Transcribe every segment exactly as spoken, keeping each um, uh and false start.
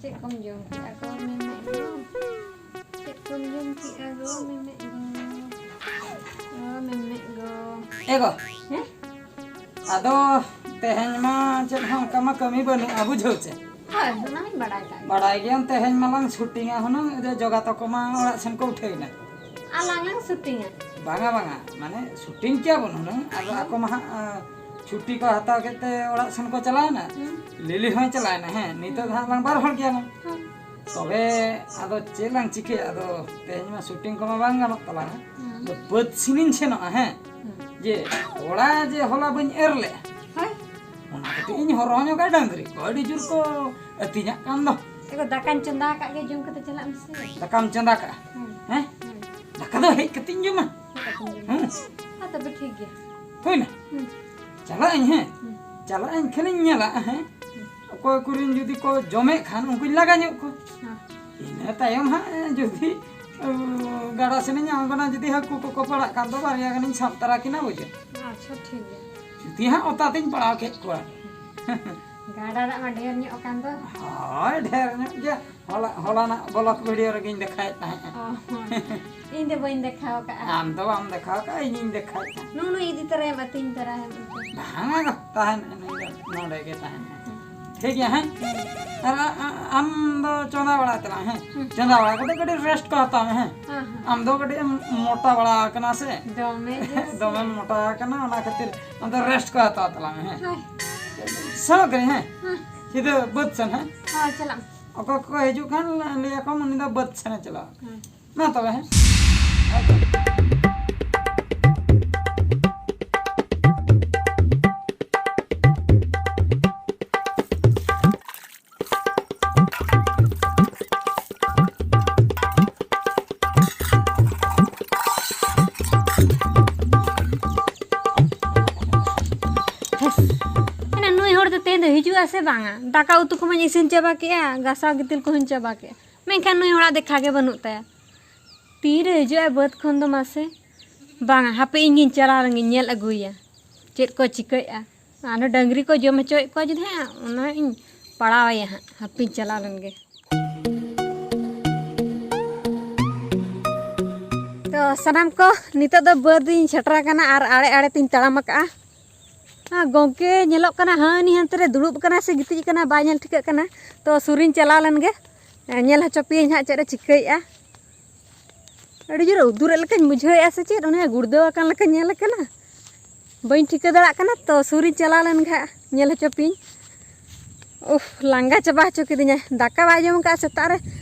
ᱪᱮᱫ ᱠᱚᱢ ᱡᱚᱢ ᱠᱮᱜᱼᱟ ᱜᱚ ᱢᱮᱢᱮ ᱜᱚ? ᱪᱮᱫ ᱠᱚᱢ ᱡᱚᱢ ᱠᱮᱜᱼᱟ ᱜᱚ ᱢᱮᱢᱮ ᱜᱚ? ᱜᱚ ᱢᱮᱢᱮ ᱜᱚ᱾ ᱮ ᱜᱚ᱾ ᱦᱮᱸ? ᱟᱫᱚ ᱛᱮᱦᱮᱧ ᱢᱟ ᱪᱮᱫ ᱦᱚᱸ ᱚᱱᱠᱟ ᱢᱟ ᱠᱟᱹᱢᱤ ᱵᱟᱹᱱᱩᱜᱼᱟ, ᱵᱩᱡᱷᱟᱹᱣ ᱪᱮ? ᱦᱳᱭ, ᱚᱱᱟ ᱦᱚᱸᱧ ᱵᱟᱲᱟᱭ ᱠᱟᱜ ᱜᱮᱭᱟ᱾ ᱵᱟᱲᱟᱭ ᱜᱮᱭᱟᱢ ᱛᱮᱦᱮᱧ ᱢᱟᱞᱟᱝ ᱥᱩᱴᱤᱝᱟ ᱦᱩᱱᱟᱹᱝ, ᱡᱮ ᱡᱚᱜᱟ ᱛᱟᱠᱚ ᱢᱟ ᱚᱲᱟᱜ ᱥᱮᱱ ᱠᱚ ᱩᱴᱷᱟᱹᱣ ᱮᱱᱟ᱾ ᱟᱞᱟᱝ ᱞᱟᱝ ᱥᱩᱴᱤᱝᱟ? ᱵᱟᱝᱟ, ᱵᱟᱝᱟ, ᱢᱟᱱᱮ ᱥᱩᱴᱤᱝ ᱠᱮᱭᱟ ᱵᱚᱱ ᱦᱩᱱᱟᱹᱝ, ᱟᱫᱚ ᱦᱩᱸ᱾ ᱟᱠᱚ ᱢᱟ ᱦᱟᱸᱜ, ᱟᱸ, ᱪᱷᱩᱴᱤ ᱠᱚ ᱦᱟᱛᱟᱣ ᱠᱮᱫ ᱛᱮ ᱚᱲᱟᱜ ᱥᱮᱱ ᱠᱚ ᱪᱟᱞᱟᱣ ᱮᱱᱟ᱾ ᱦᱩᱸ᱾ ᱞᱤᱞᱤ ᱦᱚᱸᱭ ᱪᱟᱞᱟᱣ ᱮᱱᱟ, ᱦᱮᱸ, ᱱᱤᱛᱚᱜ ᱫᱚ ᱦᱟᱸᱜ ᱞᱟᱝ ᱵᱟᱨ ᱦᱚᱲ ᱜᱮᱭᱟ ᱞᱟᱝ᱾ ᱦᱩᱸ᱾ ᱛᱚᱵᱮ ᱟᱫᱚ ᱪᱮᱫ ᱞᱟᱝ ᱪᱤᱠᱟᱹᱭᱟ? ᱟᱫᱚ ᱛᱮᱦᱮᱧ ᱢᱟ ᱥᱩᱴᱤᱝ ᱠᱚᱢᱟ ᱵᱟᱝ ᱜᱟᱱᱚᱜ ᱛᱟᱞᱟᱝᱟ᱾ ᱦᱩᱸ᱾ ᱟᱫᱚ ᱵᱟᱹᱫᱽ ᱥᱮᱱᱤᱧ ᱥᱮᱱᱚᱜᱼᱟ, ᱦᱮᱸ, ᱦᱩᱸ᱾ ᱡᱮ ᱛᱚᱲᱟ ᱡᱮ ᱦᱚᱞᱟ ᱵᱟᱹᱧ ᱮᱨ ᱞᱮᱫᱼᱟ, ᱦᱳᱭ᱾ ᱚᱱᱟ ᱠᱟᱹᱴᱤᱡ ᱤᱧ ᱦᱚᱨᱦᱚ ᱧᱚᱜᱟ, ᱰᱟᱹᱝᱨᱤ ᱠᱚ ᱟᱹᱰᱤ ᱡᱳᱨ ᱠᱚ ᱟᱹᱛᱤᱧᱟᱜ ᱠᱟᱱ ᱫᱚ᱾ ᱮ ᱜᱚ, ᱫᱟᱠᱟᱧ ᱪᱚᱸᱫᱟ ᱟᱠᱟᱫ ᱜᱮ, ᱡᱚᱢ ᱠᱟᱛᱮ ᱪᱟᱞᱟᱜ ᱢᱮᱥᱮ᱾ ᱫᱟᱠᱟᱢ ᱪᱚᱸᱫᱟ ᱠᱟᱜᱼᱟ? ᱦᱩᱸ᱾ ᱦᱮᱸ? ᱦᱩᱸ᱾ ᱫᱟᱠᱟ ᱫᱚ ᱦᱮᱡ ᱠᱟᱛᱮᱧ ᱡᱚᱢᱟ᱾ ᱦᱮᱡ ᱠᱟᱛᱮᱧ ᱡᱚᱢᱟ᱾ ᱦᱩᱸ᱾ ᱦᱮᱸ, ᱛᱚᱵᱮ ᱴᱷᱤᱠ ᱜᱮᱭᱟ᱾ ᱦᱩᱭᱱᱟ? ᱦᱩᱸ᱾ ᱪᱟᱞᱟᱜ ᱟᱹᱧ, ᱦᱮᱸ? ᱦᱩᱸ᱾ ᱪᱟᱞᱟᱜ ᱟᱹᱧ, ᱠᱷᱟᱹᱞᱤᱧ ᱧᱮᱞᱟ, ᱦᱮᱸ? ᱦᱩᱸ᱾ ᱚᱠᱚᱭ ᱠᱚᱨᱮᱱ ᱡᱩᱫᱤ ᱠᱚ ᱡᱚᱢᱮᱫ ᱠᱷᱟᱱ, ᱩᱱᱠᱩᱧ ᱞᱟᱜᱟ ᱧᱚᱜ ᱠᱚᱣᱟ᱾ ᱦᱮᱸ᱾ ᱤᱱᱟᱹ ᱛᱟᱭᱚᱢ ᱦᱟᱸᱜ ᱡᱩᱫᱤ, ᱩᱸ, ᱜᱟᱰᱟ ᱥᱮᱱᱤᱧ ᱟᱬᱜᱚᱱᱟ, ᱡᱩᱫᱤ ᱦᱟᱹᱠᱩ ᱠᱚᱠᱚ ᱯᱟᱲᱟᱜ ᱠᱷᱟᱱ ᱫᱚ ᱵᱟᱨᱭᱟ ᱜᱟᱱᱤᱧ ᱥᱟᱵ ᱛᱟᱨᱟ ᱠᱤᱱᱟ, ᱵᱩᱡᱷᱟᱹᱣ᱾ ᱟᱪᱪᱷᱟ, ᱴᱷᱤᱠ ᱜᱮᱭᱟ᱾ ᱡᱩᱫᱤ ᱦᱟᱸᱜ ᱚᱛᱟ ᱛᱤᱧ ᱯᱟᱲᱟᱣ ᱠᱮᱫ ᱠᱚᱣᱟ᱾ ᱜᱟᱰᱟ ᱫᱟᱜ ᱢᱟ ᱰᱷᱮᱨ ᱧᱚᱜ ᱟᱠᱟᱱ ᱫᱚ᱾ ᱦᱳᱭ, ᱰᱷᱮᱨ ᱧᱚᱜ ᱜᱮᱭᱟ᱾ ᱦᱚᱞᱟ, ᱦᱚᱞᱟᱱᱟᱜ ᱵᱞᱚᱜ ᱵᱷᱤᱰᱤᱭᱳ ᱨᱮᱜᱮᱧ ᱫᱮᱠᱷᱟᱣᱮᱫ ᱛᱟᱦᱮᱸᱫ᱾ ᱚ, ᱦᱚᱸ᱾ ᱤᱧ ᱫᱚ ᱵᱟᱹᱧ ᱫᱮᱠᱷᱟᱣ ᱠᱟᱜᱼᱟ᱾ ᱟᱢ ᱫᱚ ᱵᱟᱢ ᱫᱮᱠᱷᱟᱣ ᱠᱟᱜᱼᱟ, ᱤᱧᱤᱧ ᱫᱮᱠᱷᱟᱣᱮᱫ ᱛᱟᱦᱮᱸᱫ᱾ ᱱᱩᱱᱩ ᱤᱫᱤ ᱛᱚᱨᱟᱭᱟᱢ, ᱟᱹᱛᱤᱧ ᱛᱚᱨᱟᱭᱟᱢ ᱮᱱᱛᱮ᱾ ᱵᱟᱝᱟ ᱜᱚ, ᱛᱟᱦᱮᱱ ᱱᱩᱭ ᱫᱚ ᱱᱚᱰᱮ ᱜᱮ ᱛᱟᱦᱮᱱᱟ᱾ ᱦᱩᱸ᱾ ᱴᱷᱤᱠ ᱜᱮᱭᱟ, ᱦᱮᱸ? ᱦᱩᱸ᱾ ᱟᱨ ᱟ-, ᱟ-, ᱟᱢ ᱫᱚ ᱪᱚᱸᱫᱟ ᱵᱟᱲᱟ ᱛᱟᱞᱟᱝ, ᱦᱮᱸ? ᱦᱩᱸ᱾ ᱪᱚᱸᱫᱟ ᱵᱟᱲᱟ ᱠᱟᱛᱮ ᱠᱟᱹᱴᱤᱡ ᱨᱮᱥᱴ ᱠᱚ ᱦᱟᱛᱟᱣ ᱢᱮ, ᱦᱮᱸ? ᱦᱮᱸ, ᱦᱮᱸ᱾ ᱟᱢ ᱫᱚ ᱠᱟᱹᱴᱤᱡ ᱮᱢ ᱢᱚᱴᱟ ᱵᱟᱲᱟ ᱟᱠᱟᱱᱟ ᱥᱮ? ᱫᱚᱢᱮ ᱜᱮ ᱥᱮ᱾ ᱫᱚᱢᱮᱢ ᱢᱚᱴᱟ ᱟᱠᱟᱱᱟ, ᱚᱱᱟ ᱠᱷᱟᱹᱛᱤᱨ ᱟᱢ ᱫᱚ ᱨᱮᱥᱴ ᱠᱚ ᱦᱟᱛᱟᱣ ᱛᱟᱞᱟᱝ ᱢᱮ, ᱦᱮᱸ? ᱦᱳᱭ᱾ ᱥᱮᱱᱚᱜ ᱠᱟᱹᱱᱟᱹᱧ, ᱦᱮᱸ? ᱦᱮᱸ᱾ ᱥᱤᱫᱷᱟᱹ ᱵᱟᱹᱫᱽ ᱥᱮᱱ, ᱦᱮᱸ? ᱦᱳᱭ, ᱪᱟᱞᱟᱜ ᱢᱮ᱾ ᱚᱠᱚᱭ ᱠᱚ ᱦᱤᱡᱩᱜ ᱠᱷᱟᱱ ᱞᱟᱹᱭ ᱟᱠᱚ ᱩᱱᱤ ᱫᱚ ᱵᱟᱹᱫᱽ ᱥᱮᱱᱮ ᱪᱟᱞᱟᱣ ᱟᱠᱟᱱᱟ᱾ ᱦᱮᱸ᱾ ᱢᱟ ᱛᱚᱵᱮ, ᱦᱮᱸ? ᱮᱱᱟ ᱱᱩᱭ ᱦᱚᱲ ᱫᱚ ᱛᱮᱦᱮᱧ ᱫᱚ ᱦᱤᱡᱩᱜᱼᱟ ᱥᱮ ᱵᱟᱝᱟ? ᱫᱟᱠᱟ ᱩᱛᱩ ᱠᱚᱢᱟᱧ ᱤᱥᱤᱱ ᱪᱟᱵᱟ ᱠᱮᱜᱼᱟ, ᱜᱟᱥᱟᱣ ᱜᱤᱛᱤᱞ ᱠᱚᱦᱚᱧ ᱪᱟᱵᱟ ᱠᱮᱜᱼᱟ, ᱢᱮᱱᱠᱷᱟᱱ ᱱᱩᱭ ᱦᱚᱲᱟᱜ ᱫᱮᱠᱷᱟ ᱜᱮ ᱵᱟᱹᱱᱩᱜ ᱛᱟᱭᱟ᱾ ᱛᱤᱨᱮ ᱦᱤᱡᱩᱜᱼᱟᱭ ᱵᱟᱹᱫᱽ ᱠᱷᱚᱱ ᱫᱚ ᱢᱟᱥᱮ? ᱵᱟᱝᱟ, ᱦᱟᱯᱮ ᱤᱧ ᱜᱤᱧ ᱪᱟᱞᱟᱣ ᱞᱮᱱ ᱜᱤᱧ ᱧᱮᱞ ᱟᱹᱜᱩᱭᱟ ᱪᱮᱫ ᱠᱚ ᱪᱤᱠᱟᱹᱭᱮᱫᱼᱟ᱾ ᱟᱨᱦᱚᱸ ᱰᱟᱹᱝᱨᱤ ᱠᱚ ᱡᱚᱢ ᱦᱚᱪᱚᱭᱮᱫ ᱠᱚᱣᱟ ᱡᱩᱫᱤ ᱦᱟᱸᱜ, ᱚᱱᱟ ᱤᱧ ᱯᱟᱲᱟᱣᱟᱭᱟ ᱦᱟᱸᱜ, ᱦᱟᱯᱤᱧ ᱪᱟᱞᱟᱣ ᱞᱮᱱ ᱜᱮ᱾ ᱛᱚ ᱥᱟᱱᱟᱢ ᱠᱚ, ᱱᱤᱛᱚᱜ ᱫᱚ ᱵᱟᱹᱫᱽ ᱤᱧ ᱥᱮᱴᱮᱨ ᱟᱠᱟᱱᱟ ᱟᱨ ᱟᱲᱮ ᱟᱲᱮ ᱛᱤᱧ ᱛᱟᱲᱟᱢ ᱟᱠᱟᱜᱼᱟ᱾ ᱟᱨ ᱜᱚᱢᱠᱮ ᱧᱮᱞᱚᱜ ᱠᱟᱱᱟ, ᱦᱟᱹᱱᱤ ᱦᱟᱱᱛᱮ ᱨᱮ ᱫᱩᱲᱩᱵ ᱠᱟᱱᱟ ᱥᱮ ᱜᱤᱛᱤᱡ ᱠᱟᱱᱟ, ᱵᱟᱭ ᱧᱮᱞ ᱴᱷᱤᱠᱟᱹᱜ ᱠᱟᱱᱟ᱾ ᱛᱚ ᱥᱩᱨᱤᱧ ᱪᱟᱞᱟᱣ ᱞᱮᱱ ᱜᱮ, ᱧᱮᱞ ᱦᱚᱪᱚ ᱯᱮᱭᱟᱹᱧ ᱦᱟᱸᱜ ᱪᱮᱫ ᱮ ᱪᱤᱠᱟᱹᱭᱮᱫᱼᱟ᱾ ᱟᱹᱰᱤ ᱡᱳᱨ ᱩᱫᱩᱨᱮᱫ ᱞᱮᱠᱟᱧ ᱵᱩᱡᱷᱟᱹᱣᱮᱫᱼᱟ ᱥᱮ ᱪᱮᱫ, ᱚᱱᱮ ᱜᱩᱲᱫᱟᱹᱣ ᱟᱠᱟᱱ ᱞᱮᱠᱟᱧ ᱧᱮᱞ ᱠᱟᱱᱟ, ᱵᱟᱹᱧ ᱴᱷᱤᱠᱟᱹ ᱫᱟᱲᱮᱭᱟᱜ ᱠᱟᱱᱟ᱾ ᱛᱚ ᱥᱩᱨᱤᱧ ᱪᱟᱞᱟᱣ ᱞᱮᱱ ᱠᱷᱟᱱ ᱧᱮᱞ ᱦᱚᱪᱚ ᱯᱮᱭᱟᱹᱧ᱾ ᱩᱯᱷ, ᱞᱟᱸᱜᱟ ᱪᱟᱵᱟ ᱦᱚᱪᱚ ᱠᱤᱫᱤᱧᱟᱭ, ᱫᱟᱠᱟ ᱵᱟᱭ ᱡᱚᱢ ᱠᱟᱜᱼᱟ ᱥᱮᱛᱟᱜ ᱨᱮ,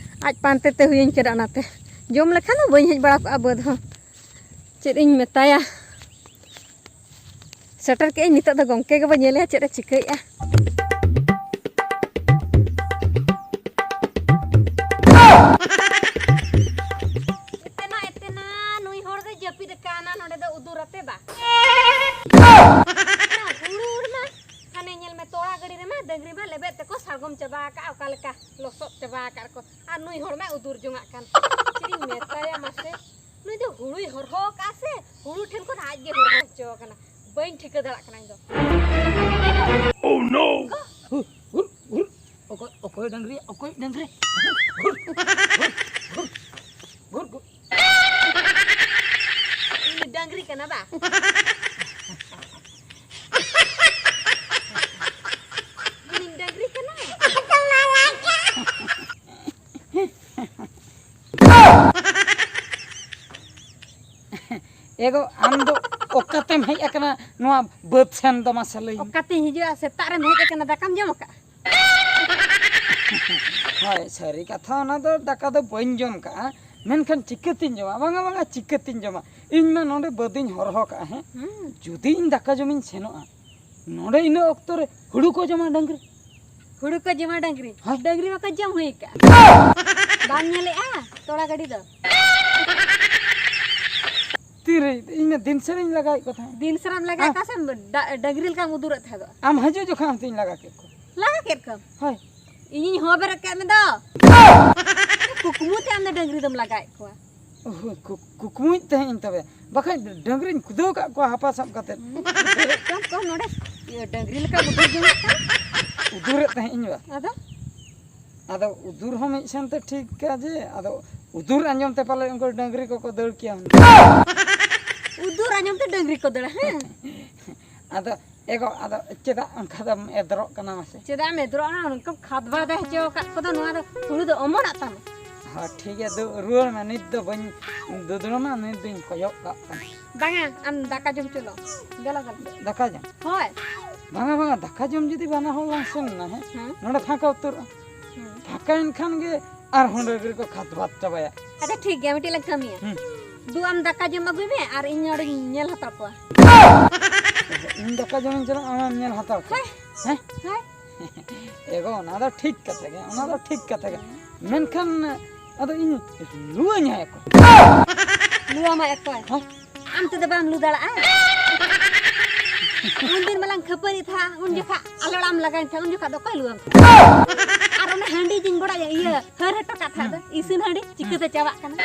ᱟᱡ ᱯᱟᱱᱛᱮ ᱛᱮ ᱦᱩᱭᱟᱹᱧ ᱠᱟᱱᱟ᱾ ᱚᱱᱟᱛᱮ ᱡᱚᱢ ᱞᱮᱠᱷᱟᱱ ᱫᱚ ᱵᱟᱹᱧ ᱦᱮᱡ ᱵᱟᱲᱟ ᱠᱚᱜᱼᱟ ᱵᱟᱹᱫᱽ ᱦᱚᱸ᱾ ᱪᱮᱫ ᱤᱧ ᱢᱮᱛᱟᱭᱟ, ᱥᱮᱴᱮᱨ ᱠᱮᱜᱼᱟᱹᱧ, ᱱᱤᱛᱚᱜ ᱫᱚ ᱜᱚᱢᱠᱮ ᱜᱮᱵᱚ ᱧᱮᱞᱮᱭᱟ ᱪᱮᱫ ᱮ ᱪᱤᱠᱟᱹᱭᱮᱫᱼᱟ᱾ ᱮᱛᱮᱱᱟ, ᱮᱛᱮᱱᱟ, ᱱᱩᱭ ᱦᱚᱲ ᱫᱚᱭ ᱡᱟᱹᱯᱤᱫ ᱟᱠᱟᱱᱟ ᱱᱚᱰᱮ ᱫᱚ ᱩᱫᱩᱨ ᱟᱛᱮ ᱵᱟ᱾ ᱦᱩᱲᱩ ᱨᱮᱢᱟ, ᱦᱟᱱᱮ ᱧᱮᱞ ᱢᱮ, ᱛᱚᱲᱟ ᱜᱟᱹᱰᱤ ᱨᱮᱢᱟ ᱰᱟᱹᱝᱨᱤ ᱢᱟ ᱞᱮᱵᱮᱫ ᱛᱮᱠᱚ ᱥᱟᱲᱜᱚᱢ ᱪᱟᱵᱟ ᱟᱠᱟᱫᱼᱟ, ᱚᱠᱟ ᱞᱮᱠᱟ ᱞᱚᱥᱚᱫ ᱪᱟᱵᱟ ᱟᱠᱟᱫ ᱠᱚ, ᱟᱨ ᱱᱩᱭ ᱦᱚᱲ ᱢᱟᱭ ᱩᱫᱩᱨ ᱡᱚᱝᱟᱜ ᱠᱟᱱ᱾ ᱪᱮᱫ ᱤᱧ ᱢᱮᱛᱟᱭᱟ ᱢᱟᱥᱮ? ᱱᱩᱭ ᱫᱚ ᱦᱩᱲᱩᱭ ᱦᱚᱨᱦᱚ ᱟᱠᱟᱫᱼᱟ ᱥᱮ ᱦᱩᱲᱩ ᱴᱷᱮᱱ ᱠᱷᱚᱱ ᱟᱡ ᱜᱮ ᱦᱚᱨᱦᱚ ᱦᱚᱪᱚ ᱟᱠᱟᱱᱟ? ᱵᱟᱹᱧ ᱴᱷᱤᱠᱟᱹ ᱫᱟᱲᱮᱭᱟᱜ ᱠᱟᱱᱟ ᱤᱧ ᱫᱚ᱾ ᱦᱩᱨ, ᱦᱩᱨ, ᱦᱩᱨ᱾ ᱚᱠᱚᱭ, ᱚᱠᱚᱭ ᱰᱟᱝᱨᱤ? ᱚᱠᱚᱭ ᱰᱟᱝᱨᱤ? ᱦᱩᱨ, ᱦᱩᱨ, ᱦᱩᱨ, ᱦᱩᱨ, ᱦᱩᱨ᱾ ᱩᱱᱤ ᱰᱟᱝᱨᱤ ᱠᱟᱱᱟ ᱵᱟ? ᱩᱱᱤ ᱰᱟᱝᱨᱤ ᱠᱟᱱᱟᱭ᱾ ᱮᱜᱳ, ᱟᱢ ᱫᱚ ᱚᱠᱟᱛᱮᱢ ᱦᱮᱡ ᱟᱠᱟᱱᱟ ᱱᱚᱣᱟ ᱵᱟᱹᱫᱽ ᱥᱮᱱ ᱫᱚ? ᱢᱟᱥᱮ ᱞᱟᱹᱭ ᱢᱮ᱾ ᱚᱠᱟᱛᱮᱧ ᱦᱤᱡᱩᱜᱼᱟ? ᱥᱮᱛᱟᱜ ᱨᱮᱢ ᱦᱮᱡ ᱟᱠᱟᱱᱟ, ᱫᱟᱠᱟᱢ ᱡᱚᱢ ᱟᱠᱟᱫᱼᱟ? ᱦᱳᱭ, ᱥᱟᱹᱨᱤ ᱠᱟᱛᱷᱟ, ᱚᱱᱟ ᱫᱚ ᱫᱟᱠᱟ ᱫᱚ ᱵᱟᱹᱧ ᱡᱚᱢ ᱠᱟᱜᱼᱟ, ᱢᱮᱱᱠᱷᱟᱱ ᱪᱤᱠᱟᱹᱛᱤᱧ ᱡᱚᱢᱟ? ᱵᱟᱝᱟ, ᱵᱟᱝᱟ, ᱪᱤᱠᱟᱹᱛᱤᱧ ᱡᱚᱢᱟ? ᱤᱧ ᱢᱟ ᱱᱚᱰᱮ ᱵᱟᱹᱫᱤᱧ ᱦᱚᱨᱦᱚ ᱠᱟᱜᱼᱟ, ᱦᱮᱸ? ᱦᱩᱸ᱾ ᱡᱩᱫᱤ ᱤᱧ ᱫᱟᱠᱟ ᱡᱚᱢᱤᱧ ᱥᱮᱱᱚᱜᱼᱟ, ᱱᱚᱰᱮ ᱤᱱᱟᱹ ᱚᱠᱛᱚ ᱨᱮ ᱦᱩᱲᱩ ᱠᱚ ᱡᱚᱢᱟ ᱰᱟᱹᱝᱨᱤ᱾ ᱦᱩᱲᱩ ᱠᱚ ᱡᱚᱢᱟ ᱰᱟᱹᱝᱨᱤ? ᱦᱳᱭ᱾ ᱰᱟᱹᱝᱨᱤ ᱢᱟᱠᱚ ᱡᱚᱢ ᱦᱩᱭ ᱠᱟᱜᱼᱟ᱾ ᱵᱟᱢ ᱧᱮᱞᱮᱜᱼᱟ ᱛᱚᱲᱟ ᱜᱟᱹᱰᱤ ᱫᱚ? ᱛᱤᱨᱮ? ᱤᱧ ᱢᱟ ᱫᱤᱱ ᱥᱟᱹᱨᱤᱧ ᱞᱟᱜᱟᱭᱮᱫ ᱠᱚ ᱛᱟᱦᱮᱸᱫ᱾ ᱫᱤᱱ ᱥᱟᱨᱟᱢ ᱞᱟᱜᱟᱭᱮᱫ ᱦᱮᱸ᱾ ᱠᱚᱣᱟ ᱥᱮ ᱰᱟ-, ᱰᱟᱹᱝᱨᱤ ᱞᱮᱠᱟᱢ ᱩᱫᱩᱨᱮᱫ ᱛᱟᱦᱮᱸᱫᱚᱜ? ᱟᱢ ᱦᱤᱡᱩᱜ ᱡᱚᱠᱷᱚᱱ ᱦᱚᱸᱛᱚᱧ ᱞᱟᱜᱟ ᱠᱮᱫ ᱠᱚᱣᱟ᱾ ᱞᱟᱜᱟ ᱠᱮᱫ ᱠᱚᱣᱟᱢ? ᱦᱳᱭ᱾ ᱤᱧᱤᱧ ᱦᱚᱦᱚ ᱵᱮᱨᱮᱫ ᱠᱮᱫ ᱢᱮ ᱫᱚ᱾ ᱠᱩᱠᱢᱩ ᱛᱮ ᱟᱢ ᱫᱚ ᱰᱟᱹᱝᱨᱤ ᱫᱚᱢ ᱞᱟᱜᱟᱭᱮᱫ ᱠᱚᱣᱟ᱾ ᱳᱦᱳ, ᱠᱩ-, ᱠᱩᱠᱢᱩᱭᱮᱫ ᱛᱟᱦᱮᱸᱫ ᱤᱧ ᱛᱚᱵᱮ᱾ ᱵᱟᱠᱷᱟᱡ ᱰᱟᱹᱝᱨᱤᱧ ᱠᱷᱩᱫᱟᱹᱣ ᱠᱟᱜ ᱠᱚᱣᱟ ᱦᱟᱯᱟ ᱥᱟᱵ ᱠᱟᱛᱮᱫ᱾ ᱵᱮᱨᱮᱫ ᱠᱚᱢ ᱠᱚᱢ ᱱᱚᱰᱮ᱾ ᱤᱭᱟᱹ, ᱰᱟᱹᱝᱨᱤ ᱞᱮᱠᱟ ᱩᱫᱩᱨ ᱡᱚᱝᱟᱜ ᱠᱟᱱᱟ᱾ ᱩᱫᱩᱨᱮᱫ ᱛᱟᱦᱮᱸᱫ ᱤᱧ ᱵᱟ᱾ ᱟᱫᱚ? ᱟᱫᱚ ᱩᱫᱩᱨ ᱦᱚᱸ ᱢᱤᱫ ᱥᱮᱱ ᱛᱮ ᱴᱷᱤᱠ ᱜᱮᱭᱟ ᱡᱮ, ᱟᱫᱚ ᱩᱫᱩᱨ ᱟᱸᱡᱚᱢ ᱛᱮ ᱯᱟᱞᱮ ᱩᱱᱠᱩ ᱰᱟᱹᱝᱨᱤ ᱠᱚᱠᱚ ᱫᱟᱹᱲ ᱠᱮᱭᱟ ᱦᱩᱱᱟᱹᱝ᱾ ᱩᱫᱩᱨ ᱟᱸᱡᱚᱢ ᱛᱮ ᱰᱟᱹᱝᱨᱤ ᱠᱚ ᱫᱟᱹᱲᱟ, ᱦᱮᱸ? ᱟᱫᱚ ᱮᱜᱳ, ᱟᱫᱚ ᱪᱮᱫᱟᱜ ᱚᱱᱠᱟ ᱫᱚᱢ ᱮᱫᱨᱚᱜ ᱠᱟᱱᱟ ᱢᱟᱥᱮ? ᱪᱮᱫᱟᱜ ᱮᱢ ᱮᱫᱨᱚᱜᱼᱟ? ᱚᱱᱠᱟᱢ ᱠᱷᱟᱫᱽ ᱵᱟᱫᱮ ᱦᱚᱪᱚ ᱟᱠᱟᱫ ᱠᱚᱫᱚ, ᱱᱚᱣᱟ ᱫᱚ ᱦᱩᱲᱩ ᱫᱚ ᱚᱢᱚᱱᱚᱜ ᱛᱟᱢᱟ᱾ ᱦᱚᱸ, ᱴᱷᱤᱠ ᱜᱮᱭᱟ, ᱫᱩ-, ᱨᱩᱣᱟᱹᱲ ᱢᱮ, ᱱᱤᱛ ᱫᱚ ᱵᱟᱹᱧ ᱫᱩᱫᱲᱩᱢᱟ, ᱱᱤᱛ ᱫᱩᱧ ᱠᱚᱭᱚᱜ ᱠᱟᱜ ᱠᱟᱱᱟ᱾ ᱵᱟᱝᱟ, ᱟᱢ ᱫᱟᱠᱟ ᱡᱚᱢ ᱪᱚᱞᱚ, ᱫᱮᱞᱟ ᱫᱮᱞᱟ᱾ ᱫᱟᱠᱟ ᱡᱚᱢ? ᱦᱳᱭ᱾ ᱵᱟᱝᱟ, ᱵᱟᱝᱟ, ᱫᱟᱠᱟ ᱡᱚᱢ ᱡᱩᱫᱤ ᱵᱟᱱᱟ ᱦᱚᱲ ᱞᱟᱝ ᱥᱮᱱ ᱮᱱᱟ, ᱦᱮᱸ? ᱦᱮᱸ᱾ ᱱᱚᱰᱮ ᱯᱷᱟᱸᱠᱟ ᱩᱛᱟᱹᱨᱚᱜᱼᱟ᱾ ᱦᱮᱸ᱾ ᱯᱷᱟᱸᱠᱟ ᱮᱱ ᱠᱷᱟᱱ ᱜᱮ ᱟᱨᱦᱚᱸ ᱰᱟᱹᱝᱨᱤ ᱠᱚ ᱠᱷᱟᱫᱽ ᱵᱟᱫ ᱪᱟᱵᱟᱭᱟ᱾ ᱟᱪᱪᱷᱟ, ᱴᱷᱤᱠ ᱜᱮᱭᱟ, ᱢᱤᱫᱴᱤᱡ ᱞᱟᱝ ᱠᱟᱹᱢᱤᱭᱟ᱾ ᱦᱩᱸ᱾ ᱫᱩ, ᱟᱢ ᱫᱟᱠᱟ ᱡᱚᱢ ᱟᱹᱜᱩᱭ ᱢᱮ ᱟᱨ ᱤᱧ ᱱᱚᱰᱮᱧ ᱧᱮᱞ ᱦᱟᱛᱟᱲ ᱠᱚᱣᱟ᱾ ᱤᱧ ᱫᱟᱠᱟ ᱡᱚᱢᱤᱧ ᱪᱟᱞᱟᱜᱼᱟ, ᱟᱢᱮᱢ ᱧᱮᱞ ᱦᱟᱛᱟᱲ ᱠᱚᱣᱟ? ᱦᱮᱸ᱾ ᱦᱮᱸ? ᱦᱮᱸ᱾ ᱮᱜᱳ, ᱚᱱᱟ ᱫᱚ ᱴᱷᱤᱠ ᱠᱟᱛᱷᱟ ᱜᱮ, ᱚᱱᱟ ᱫᱚ ᱴᱷᱤᱠ ᱠᱟᱛᱷᱟ ᱜᱮ᱾ ᱢᱮᱱᱠᱷᱟᱱ ᱟᱫᱚ ᱤᱧ ᱞᱩᱣᱟᱹᱧᱟᱭ ᱚᱠᱚᱭ? ᱞᱩᱣᱟᱢᱟᱭ ᱚᱠᱚᱭ? ᱦᱮᱸ? ᱟᱢ ᱛᱮᱫᱚ ᱵᱟᱢ ᱞᱩ ᱫᱟᱲᱮᱭᱟᱜᱼᱟ᱾ ᱩᱱ ᱫᱤᱱ ᱢᱟᱞᱟᱝ ᱠᱷᱟᱹᱯᱟᱹᱨᱤ ᱛᱟᱦᱮᱸᱫ, ᱩᱱ ᱡᱚᱠᱷᱟᱜ ᱟᱞᱚᱲᱟᱢ ᱞᱟᱜᱟᱭᱮᱱ ᱛᱟᱦᱮᱸᱫ, ᱩᱱ ᱡᱚᱠᱷᱟᱜ ᱫᱚ ᱚᱠᱚᱭ ᱞᱩᱣᱟᱢ ᱛᱟᱦᱮᱸᱫ? ᱟᱨ ᱚᱱᱟ ᱦᱟᱺᱰᱤ ᱡᱤᱧ ᱵᱚᱲᱟᱭᱟ, ᱤᱭᱟᱹ, ᱦᱟᱹᱨ ᱦᱚᱴᱚ ᱠᱟᱜ ᱛᱟᱦᱮᱸᱫ ᱫᱚ, ᱤᱥᱤᱱ ᱦᱟᱺᱰᱤ ᱪᱤᱠᱟᱹᱛᱮ ᱪᱟᱵᱟᱜ ᱠᱟᱱᱟ?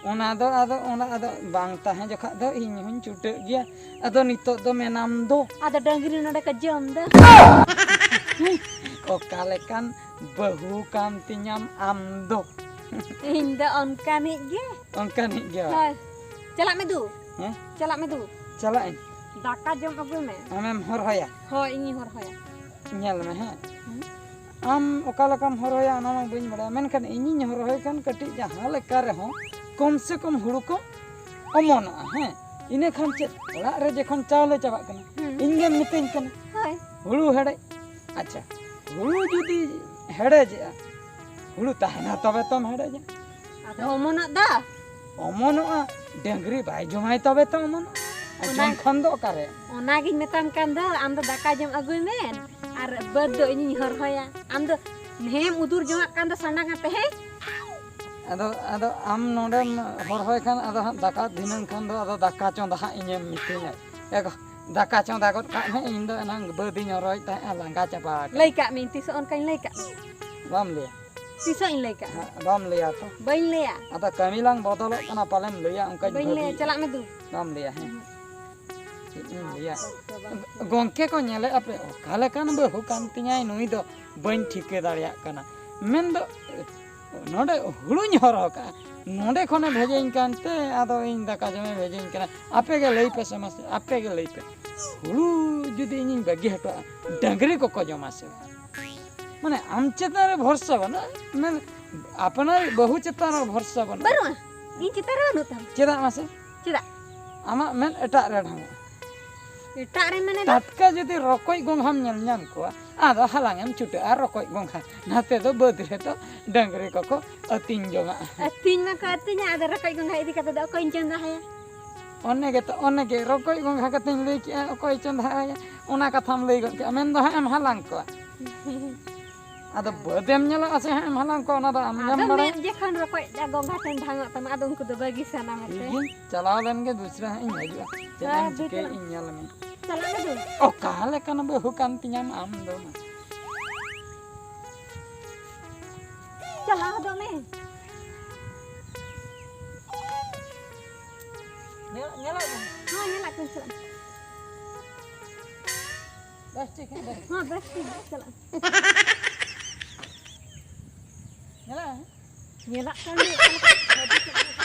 ᱚᱱᱟ ᱫᱚ ᱟᱫᱚ, ᱚᱱᱟ ᱟᱫᱚ ᱵᱟᱝ ᱛᱟᱦᱮᱸ ᱡᱚᱠᱷᱟᱜ ᱫᱚ ᱤᱧ ᱦᱚᱸᱧ ᱪᱷᱩᱴᱟᱹᱜ ᱜᱮᱭᱟ᱾ ᱟᱫᱚ ᱱᱤᱛᱚᱜ ᱫᱚ ᱢᱮᱱᱟᱢ ᱫᱚ᱾ ᱟᱫᱚ ᱰᱟᱹᱝᱨᱤ ᱱᱚᱰᱮ ᱠᱚ ᱡᱚᱢ ᱫᱚ᱾ ᱚᱠᱟ ᱞᱮᱠᱟᱱ ᱵᱟᱹᱦᱩ ᱠᱟᱱ ᱛᱤᱧᱟᱢ ᱟᱢ ᱫᱚ? ᱤᱧ ᱫᱚ ᱚᱱᱠᱟᱱᱤᱡ ᱜᱮ᱾ ᱚᱱᱠᱟᱱᱤᱡ ᱜᱮ ᱵᱟ? ᱦᱳᱭ᱾ ᱪᱟᱞᱟᱜ ᱢᱮ ᱫᱩ᱾ ᱦᱮᱸ? ᱪᱟᱞᱟᱜ ᱢᱮ ᱫᱩ᱾ ᱪᱟᱞᱟᱜ ᱟᱹᱧ᱾ ᱫᱟᱠᱟ ᱡᱚᱢ ᱟᱹᱜᱩᱭ ᱢᱮ᱾ ᱟᱢᱮᱢ ᱦᱚᱨᱦᱚᱭᱟ? ᱦᱳᱭ, ᱤᱧᱤᱧ ᱦᱚᱨᱦᱚᱭᱟ᱾ ᱧᱮᱞ ᱢᱮ ᱦᱮᱸ᱾ ᱦᱩᱸ? ᱟᱢ ᱚᱠᱟ ᱞᱮᱠᱟᱢ ᱦᱚᱨᱦᱚᱭᱟ ᱚᱱᱟ ᱢᱟ ᱵᱟᱹᱧ ᱵᱟᱲᱟᱭᱟ, ᱢᱮᱱᱠᱷᱟᱱ ᱤᱧᱤᱧ ᱦᱚᱨᱦᱚᱭ ᱠᱷᱟᱱ ᱠᱟᱹᱴᱤᱡ ᱡᱟᱦᱟᱸ ᱞᱮᱠᱟ ᱨᱮᱦᱚᱸ ᱠᱚᱢ ᱥᱮ ᱠᱚᱢ ᱦᱩᱲᱩ ᱠᱚ ᱚᱢᱚᱱᱚᱜᱼᱟ᱾ ᱦᱮᱸ, ᱤᱱᱟᱹ ᱠᱷᱟᱱ ᱪᱮᱫ ᱚᱲᱟᱜ ᱨᱮ ᱡᱚᱠᱷᱚᱱ ᱪᱟᱣᱞᱮ ᱪᱟᱵᱟᱜ ᱠᱟᱱᱟ, ᱦᱩᱸ᱾ ᱤᱧ ᱜᱮᱢ ᱢᱤᱛᱟᱹᱧ ᱠᱟᱱᱟ ᱦᱳᱭ᱾ ᱦᱩᱲᱩ ᱦᱮᱰᱮᱡ᱾ ᱟᱪᱪᱷᱟ, ᱦᱩᱲᱩ ᱡᱩᱫᱤ ᱦᱮᱰᱮᱡᱮᱜᱼᱟ, ᱦᱩᱲᱩ ᱛᱟᱦᱮᱱᱟ ᱛᱚᱵᱮ ᱛᱚᱢ ᱦᱮᱰᱮᱡᱟ᱾ ᱟᱫᱚ ᱚᱢᱚᱱᱚᱜ ᱫᱚ? ᱚᱢᱚᱱᱚᱜᱼᱟ, ᱰᱟᱹᱝᱨᱤ ᱵᱟᱭ ᱡᱚᱢᱟᱭ ᱛᱚᱵᱮ ᱛᱚ ᱚᱢᱚᱱᱚᱜᱼᱟ᱾ ᱟᱨ ᱚᱱᱟ ᱡᱚᱢ ᱠᱷᱟᱱ ᱫᱚ ᱚᱠᱟᱨᱮ? ᱚᱱᱟᱜᱤᱧ ᱢᱮᱛᱟᱢ ᱠᱟᱱ ᱫᱚ, ᱟᱢ ᱫᱚ ᱫᱟᱠᱟ ᱡᱚᱢ ᱟᱹᱜᱩᱭ ᱢᱮ ᱟᱨ ᱵᱟᱹᱫᱽ ᱫᱚ ᱤᱧᱤᱧ ᱦᱚᱨᱦᱚᱭᱟ᱾ ᱟᱢ ᱫᱚ ᱱᱮᱦᱮᱢ ᱩᱫᱩᱨ ᱡᱚᱝᱟᱜ ᱠᱟᱱ ᱫᱚ ᱥᱟᱸᱰᱟᱝ ᱟᱛᱮ, ᱦᱮᱸ? ᱟᱫᱚ, ᱟᱫᱚ ᱟᱢ ᱱᱚᱰᱮᱢ ᱦᱚᱨᱦᱚᱭ ᱠᱷᱟᱱ, ᱟᱫᱚ ᱦᱟᱸᱜ ᱫᱟᱠᱟ ᱫᱷᱤᱱᱟᱹᱝ ᱠᱷᱟᱱ ᱫᱚ ᱟᱫᱚ ᱫᱟᱠᱟ ᱪᱚᱸᱫᱟ ᱦᱟᱸᱜ ᱤᱧᱮᱢ ᱢᱤᱛᱟᱹᱧᱟ᱾ ᱮ ᱜᱚ, ᱫᱟᱠᱟ ᱪᱚᱸᱫᱟ ᱜᱚᱫ ᱠᱟᱜ ᱢᱮ, ᱤᱧ ᱫᱚ ᱮᱱᱟᱝ ᱵᱟᱹᱫᱽ ᱤᱧ ᱦᱚᱨᱦᱚᱭᱮᱫ ᱛᱟᱦᱮᱸᱜᱼᱟ, ᱞᱟᱸᱜᱟ ᱪᱟᱵᱟ ᱟᱠᱟᱱᱟ᱾ ᱞᱟᱹᱭ ᱠᱟᱜ ᱢᱤᱭᱟᱹᱧ, ᱛᱤᱥᱚᱜ ᱚᱱᱠᱟᱧ ᱞᱟᱹᱭ ᱠᱟᱜ ᱢᱮᱭᱟ? ᱵᱟᱢ ᱞᱟᱹᱭᱟ? ᱛᱤᱥᱚᱜ ᱤᱧ ᱞᱟᱹᱭ ᱠᱟᱜ ᱢᱮᱭᱟ? ᱦᱮᱸ, ᱵᱟᱢ ᱞᱟᱹᱭᱟ ᱛᱚ? ᱵᱟᱹᱧ ᱞᱟᱹᱭᱟ᱾ ᱟᱫᱚ ᱠᱟᱹᱢᱤ ᱞᱟᱝ ᱵᱚᱫᱚᱞᱚᱜ ᱠᱟᱱᱟ, ᱯᱟᱞᱮᱢ ᱞᱟᱹᱭᱟ, ᱚᱱᱠᱟᱧ ᱵᱟᱹᱧ ᱞᱟᱹᱭᱟ, ᱵᱷᱟᱹᱵᱤᱭᱮᱫ᱾ ᱪᱟᱞᱟᱜ ᱢᱮ ᱫᱩ᱾ ᱵᱟᱢ ᱞᱟᱹᱭᱟ, ᱦᱮᱸ᱾ ᱦᱩᱸ᱾ ᱤᱧ ᱞᱟᱹᱭᱟ, ᱜᱚᱢᱠᱮ ᱠᱚ ᱧᱮᱞᱮᱫᱼᱟ ᱯᱮ, ᱚᱠᱟ ᱞᱮᱠᱟᱱ ᱵᱟᱹᱦᱩ ᱠᱟᱱ ᱛᱤᱧᱟᱭ ᱱᱩᱭ ᱫᱚ, ᱵᱟᱹᱧ ᱴᱷᱤᱠᱟᱹ ᱫᱟᱲᱮᱭᱟᱜ ᱠᱟᱱᱟ᱾ ᱢᱮᱱᱫᱚ ᱱᱚᱰᱮ ᱦᱩᱲᱩᱧ ᱦᱚᱨᱦᱚ ᱠᱟᱜᱼᱟ, ᱱᱚᱰᱮ ᱠᱷᱚᱱᱮ ᱵᱷᱮᱡᱟᱧ ᱠᱟᱱᱛᱮ ᱟᱫᱚ ᱤᱧ ᱫᱟᱠᱟ ᱡᱚᱢᱮ ᱵᱷᱮᱡᱟᱧ ᱠᱟᱱᱟ᱾ ᱟᱯᱮ ᱜᱮ ᱞᱟᱹᱭ ᱯᱮ ᱥᱮ ᱢᱟᱥᱮ, ᱟᱯᱮ ᱜᱮ ᱞᱟᱹᱭ ᱯᱮ, ᱦᱩᱲᱩ ᱡᱩᱫᱤ ᱤᱧᱤᱧ ᱵᱟᱹᱜᱤ ᱦᱚᱴᱚ ᱠᱟᱜᱼᱟ, ᱰᱟᱹᱝᱨᱤ ᱠᱚᱠᱚ ᱡᱚᱢᱟ ᱥᱮ ᱵᱟᱝ? ᱢᱟᱱᱮ ᱟᱢ ᱪᱮᱛᱟᱱ ᱨᱮ ᱵᱷᱚᱨᱥᱟ ᱵᱟᱹᱱᱩᱜᱼᱟ, ᱢᱮᱱ ᱟᱯᱱᱟᱨ ᱵᱟᱹᱦᱩ ᱪᱮᱛᱟᱱ ᱨᱮ ᱵᱷᱚᱨᱥᱟ ᱵᱟᱹᱱᱩᱜᱼᱟ᱾ ᱵᱟᱹᱱᱩᱜᱼᱟ, ᱤᱧ ᱪᱮᱛᱟᱱ ᱨᱮ ᱵᱟᱹᱱᱩᱜ ᱛᱟᱢ᱾ ᱪᱮᱫᱟᱜ ᱢᱟᱥᱮ? ᱪᱮᱫᱟᱜ? ᱟᱢᱟᱜ ᱢᱮᱫ ᱮᱴᱟᱜ ᱨᱮ ᱰᱷᱟᱝᱚᱜᱼᱟ᱾ ᱮᱴᱟᱜ ᱨᱮ ᱢᱟᱱᱮ ᱫᱚ? ᱴᱟᱴᱠᱟ ᱡᱩᱫᱤ ᱨᱚᱠᱚᱡ ᱜᱚᱝᱜᱷᱟᱢ ᱧᱮᱞ ᱧᱟᱢ ᱠᱚᱣᱟ, ᱟᱫᱚ ᱦᱟᱞᱟᱝ ᱮᱢ ᱪᱷᱩᱴᱟᱹᱜᱼᱟ ᱨᱚᱠᱚᱡ ᱜᱚᱝᱜᱷᱟ᱾ ᱱᱟᱛᱮ ᱫᱚ ᱵᱟᱹᱫᱽ ᱨᱮᱫᱚ ᱰᱟᱹᱝᱨᱤ ᱠᱚᱠᱚ ᱟᱹᱛᱤᱧ ᱡᱚᱝᱟᱜᱼᱟ᱾ ᱟᱹᱛᱤᱧ ᱢᱟᱠᱚ ᱟᱹᱛᱤᱧᱟ, ᱟᱫᱚ ᱨᱚᱠᱚᱡ ᱜᱚᱝᱜᱷᱟ ᱤᱫᱤ ᱠᱟᱛᱮ ᱫᱚ ᱚᱠᱚᱭᱤᱧ ᱪᱚᱸᱫᱟ ᱟᱭᱟ? ᱚᱱᱮ ᱜᱮᱛᱚ, ᱚᱱᱮ ᱜᱮ ᱨᱚᱠᱚᱡ ᱜᱚᱝᱜᱷᱟ ᱠᱟᱛᱷᱟᱧ ᱞᱟᱹᱭ ᱠᱮᱜᱼᱟ, ᱚᱠᱚᱭ ᱪᱚᱸᱫᱟ ᱟᱭᱟ? ᱚᱱᱟ ᱠᱟᱛᱷᱟᱢ ᱞᱟᱹᱭ ᱜᱚᱫ ᱠᱮᱜᱼᱟ, ᱢᱮᱱᱫᱚ ᱦᱟᱸᱜ ᱮᱢ ᱦᱟᱞᱟᱝ ᱠᱚᱣᱟ᱾ ᱟᱫᱚ ᱵᱟᱹᱫᱮᱢ ᱧᱮᱞᱚᱜᱼᱟ ᱥᱮ ᱦᱟᱸᱜ ᱮᱢ ᱦᱟᱞᱟᱝ ᱠᱚᱣᱟ, ᱚᱱᱟ ᱫᱚ ᱟᱢ ᱜᱮᱢ ᱟᱫᱚ ᱵᱟᱲᱟᱭᱟ᱾ ᱢᱮᱫ ᱡᱚᱠᱷᱚᱱ ᱨᱚᱠᱚᱡ ᱟᱨ ᱜᱚᱸᱜᱷᱟ ᱴᱷᱮᱱ ᱰᱷᱟᱝᱚᱜ ᱛᱟᱢᱟ, ᱟᱫᱚ ᱩᱱᱠᱩ ᱫᱚ ᱵᱟᱹᱜᱤ ᱥᱟᱱᱟ ᱢᱮ ᱴᱷᱤᱠ ᱥᱮ᱾ ᱜᱮ, ᱪᱟᱞᱟᱣ ᱞᱮᱱ ᱜᱮ ᱫᱩᱥᱨᱟ ᱦᱟᱸᱜ ᱤᱧ ᱦᱤᱡᱩᱜᱼᱟ᱾ ᱪᱮᱫ ᱦᱮᱸ, ᱮᱢ ᱵᱩᱡᱷᱟᱹᱣ᱾ ᱪᱤᱠᱟᱹᱭᱮᱫ ᱤᱧ ᱧᱮᱞ ᱢᱮ᱾ ᱪᱟᱞᱟᱜ ᱢᱮ ᱫᱩ᱾ ᱚᱠᱟ ᱞᱮᱠᱟᱱ ᱵᱟᱹᱦᱩ ᱠᱟᱱ ᱛᱤᱧᱟᱢ ᱟᱢ ᱫᱚ ᱢᱟ᱾ ᱪᱟᱞᱟᱣ ᱦᱚᱫᱚᱜ ᱢᱮ᱾ ᱧᱮᱞ-, ᱧᱮᱞᱚᱜ ᱢᱮ᱾ ᱦᱚᱸ, ᱧᱮᱞᱟᱜ ᱠᱚᱧ ᱪᱟᱞᱟᱜ ᱢᱮ᱾ ᱵᱮᱥ ᱴᱷᱤᱠ, ᱦᱮᱸ, ᱵᱮᱥ᱾ ᱦᱚᱸ, ᱵᱮᱥ ᱴᱷᱤᱠ, ᱪᱟᱞᱟᱜ ᱢᱮ᱾ ᱧᱮᱞᱚᱜ ᱢᱮ᱾ ᱧᱮᱞᱟᱜ ᱠᱟᱱ ᱜᱮ, ᱚᱠᱟ ᱞᱮᱠᱟ ᱵᱷᱟᱹᱜᱤ ᱪᱮᱫ ᱞᱮᱠᱟ᱾